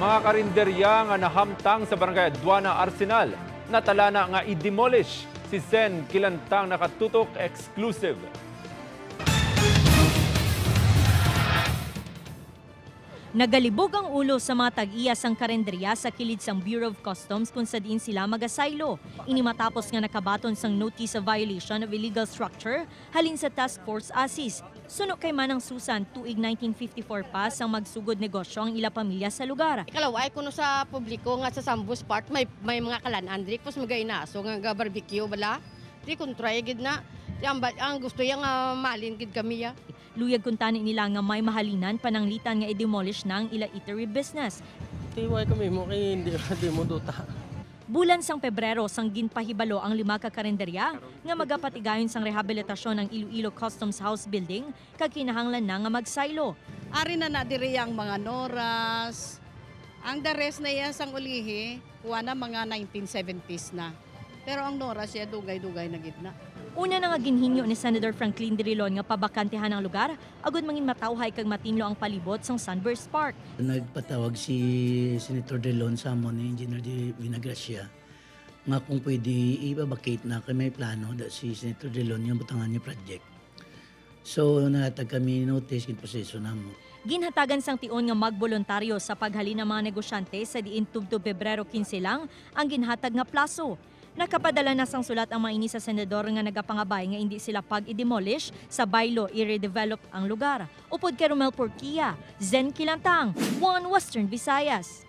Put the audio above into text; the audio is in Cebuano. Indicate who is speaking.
Speaker 1: Mga karinderya nga nahamtang sa Barangay Aduana Arsenal, natalana nga i-demolish. Si Zen Kilantang nakatutok exclusive.
Speaker 2: Nagalibog ang ulo sa mga tag-iya sang karinderya sa kilid sang Bureau of Customs kung sa diin sila magasaylo. Ini matapos nga nakabaton sang notice of violation of illegal structure halin sa Task Force Asis. Suno kay Manang Susan, tuig 1954 pa sang magsugod negosyo ang ila pamilya sa lugar.
Speaker 3: Ikalaw ay kuno sa publiko nga sa Sambus Park may mga kalanan diri pos magainaso nga barbecue bala. Di kontra gid na. Ang gusto yang malin gid kami ya.
Speaker 2: Luyag kuntani nila nga may mahalinan pananglitan nga i-demolish na ang ila eatery business.
Speaker 4: Tiway kami mo kay hindi di mo duta.
Speaker 2: Bulan sang Pebrero sang ginpahibalo ang 5 ka karinderya nga magapatigayon sang rehabilitasyon ng Iloilo Customs House building kag kinahanglan na nga magsaylo.
Speaker 5: Ari na na diri ang mga noras. Ang the rest na iya sang ulihi, kuha na mga 1970s na. Pero ang noras siya dugay-dugay na gid na.
Speaker 2: Una na nga ginhinyo ni Senator Franklin Drilon nga pabakantehan ang lugar agud mangin matawhay kag matinlo ang palibot sang Sunburst Park.
Speaker 6: Nagpatawag si Senator Drilon sa amo ni Engineer Di Vinagracia nga kung pwede ibabakate na kay may plano da si Senator Drilon yung butangan niya project. So nahatag kami notice in proseso namo.
Speaker 2: Ginhatagan sang tion nga magboluntaryo sa paghalin ng mga negosyante sa diin tubtob Pebrero 15 lang ang ginhatag nga plaso. Nakapadala na sang sulat ang mga ini sa senador nga nagapangabay nga hindi sila pag-i-demolish sa baylo i-redevelop ang lugar. Upod kay Romel Porquia, Zen Kilantang, One Western Visayas.